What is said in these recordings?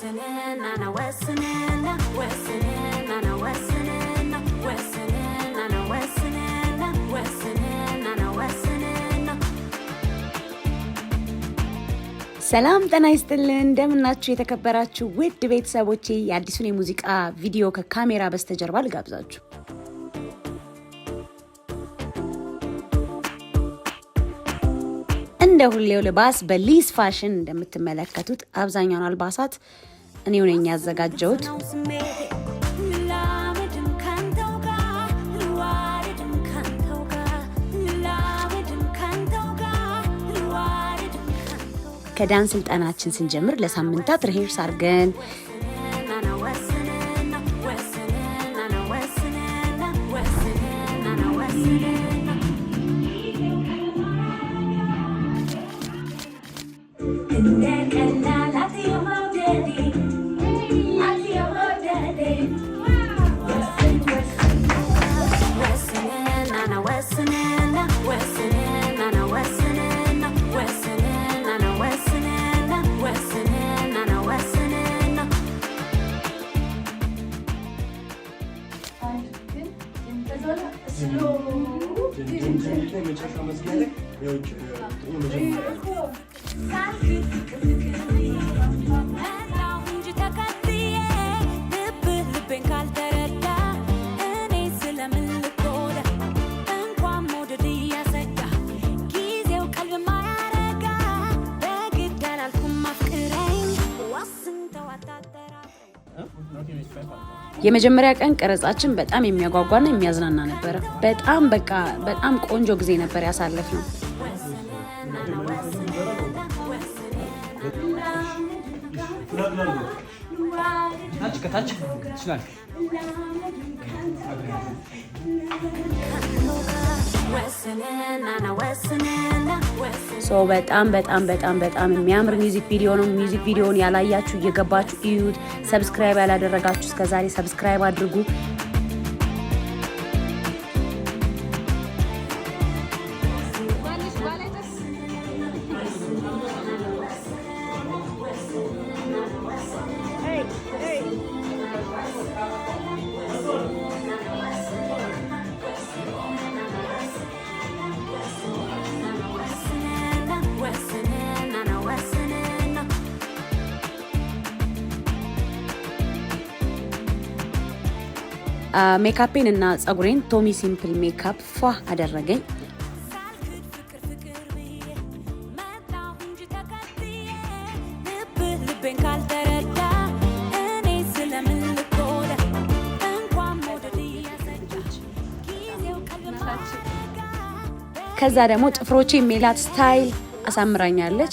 ወስንና ና ወስንና ወስንና ና ወስንና ወስንና ና ወስንና ወስንና ና ወስንና። ሰላም ጤና ይስጥልን። እንደምናችሁ የተከበራችሁ ውድ ቤተሰቦቼ፣ የአዲሱን የሙዚቃ ቪዲዮ ከካሜራ በስተጀርባ ልጋብዛችሁ። እንደ ሁሌው ልባስ በሊስ ፋሽን እንደምትመለከቱት አብዛኛውን አልባሳት እኔው ነኝ ያዘጋጀሁት። ነው ስሜቴ ልላመድም ካንተው ጋር ልዋደድም ካንተው ጋር ልላመድም ካንተው ጋር ልዋደድም ካንተው ጋር። ከዳንስ ስልጠናችን ስንጀምር ለሳምንታት rehearse አድርገን ወስንና ና ወስንና ወስንና ና ወስንና ወስንና ና ወስንና። እንደ ቀላል አትየው መውደዴ፣ አትየው መውደዴ። ወስን ወስን ወስንና ና ወስንና ወስንና ና ወስንና ወስንና ና ወስንና ወስንና ና ወስንና። የመጨረሻው መዝጊያ ላይ የውጭ የመጀመሪያ ሳልክድ ፍቅር ፍቅር ብዬ መጣሁ እንጂ ተከትዬ፣ ልብህ ልቤን ካልተረዳ እኔ ስለምን ልጎዳ? እንኳን መውደድ እያሰጋ ጊዜው ቀልብ ማያረጋ በግድ አላልኩም አፍቅረኝ፣ ወስን ተው አታጠራጥረኝ። የመጀመሪያ ቀን ቀረጻችን በጣም የሚያጓጓና የሚያዝናና ነበረ። በጣም በቃ በጣም ቆንጆ ጊዜ ነበር ያሳለፍነው። ወስንና ና ወስንና ወስንና። ታች ከታች ትችላለህ። ወስንና ና ወስንና ወስን So በጣም በጣም በጣም በጣም የሚያምር music video ነው። Music video ን ያላያችሁ እየገባችሁ እዩት። Subscribe ያላደረጋችሁ እስከዛሬ subscribe አድርጉ። ወስንና ወስንና ና ወስንና። ሜካፔን እና ጸጉሬን ቶሚ Simple Makeup ፏ አደረገኝ። ሳልክድ ፍቅር ፍቅር ብዬ መጣሁ እንጂ ተከትዬ፣ ልብህ ልቤን ካልተረዳ እኔ ስለምን ልጎዳ? እንኳን መውደድ እያሰጋ ጊዜው ቀልብ ማያረጋ ከዛ ደግሞ ጥፍሮቼ ሜላት Style አሳምራኛለች።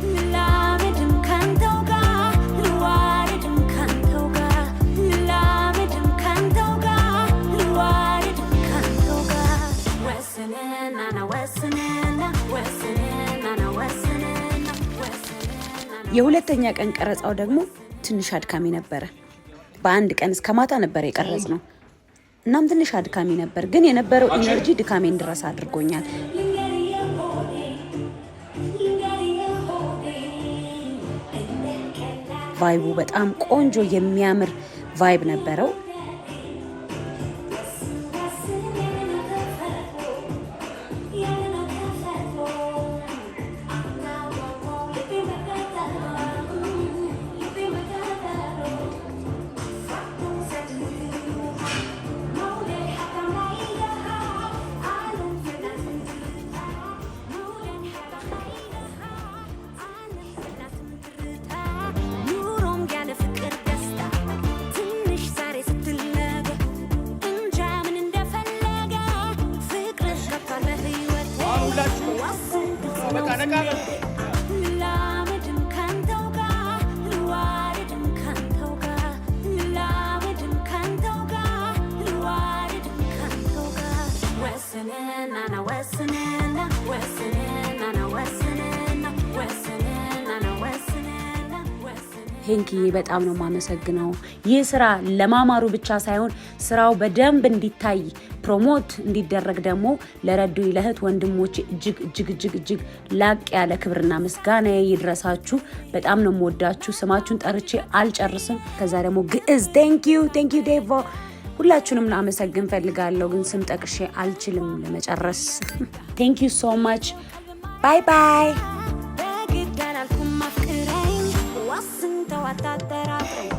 ልላመድም ካንተው ጋር ልዋደድም ካንተው ጋር ልላመድም ካንተው ጋር ልዋደድም ካንተው ጋር። ወስንና ና ወስንና ወስንና ና ወስንና ወስንና። የሁለተኛ ቀን ቀረጻው ደግሞ ትንሽ አድካሚ ነበረ። በአንድ ቀን እስከ ማታ ነበር የቀረጽነው። እናም ትንሽ አድካሚ ነበር፣ ግን የነበረው energy ድካሜን እንድረሳ አድርጎኛል። ልንገርህ ሆዴ፣ ልንገርህ ሆዴ እንደ ቀላል Vibe ኡ በጣም ቆንጆ የሚያምር vibe ነበረው። ወስን ያለ ነው ተፈጥሮ፣ ያለ ነው ተፈጥሮ። አናዋዋው ልቤን በቀጠሮ፣ ልቤን በቀጠሮ። ሳትውሰድ መውደድ ሀብታም ላይ ደሃ ዓለም የላትም ትርታ፣ መውደድ ሀብታም ላይ ደሃ ዓለም የላትም ትርታ። ኑሮም ያለ ፍቅር ደስታ ትንሽ ዛሬ። ሄንክዬ በጣም ነው የማመሰግነው። ይህ ስራ ለማማሩ ብቻ ሳይሆን ስራው በደንብ እንዲታይ፣ promote እንዲደረግ ደግሞ ለረዱኝ ለእህት ወንድሞቼ እጅግ እጅግ እጅግ እጅግ ላቅ ያለ ክብርና ምስጋና ይድረሳችሁ። በጣም ነው የምወዳችሁ። ስማችሁን ጠርቼ አልጨርስም። ከዛ ደግሞ ግዕዝ፣ thank you, thank you ዴቮ፣ ሁላችሁንም ላመሰግን ፈልጋለሁ፣ ግን ስም ጠቅሼ አልችልም ለመጨረስ። Thank you so much. Bye bye. በግድ አላልኩም አፍቅረኝ፣ ወስን ተው አታጠራጥረኝ።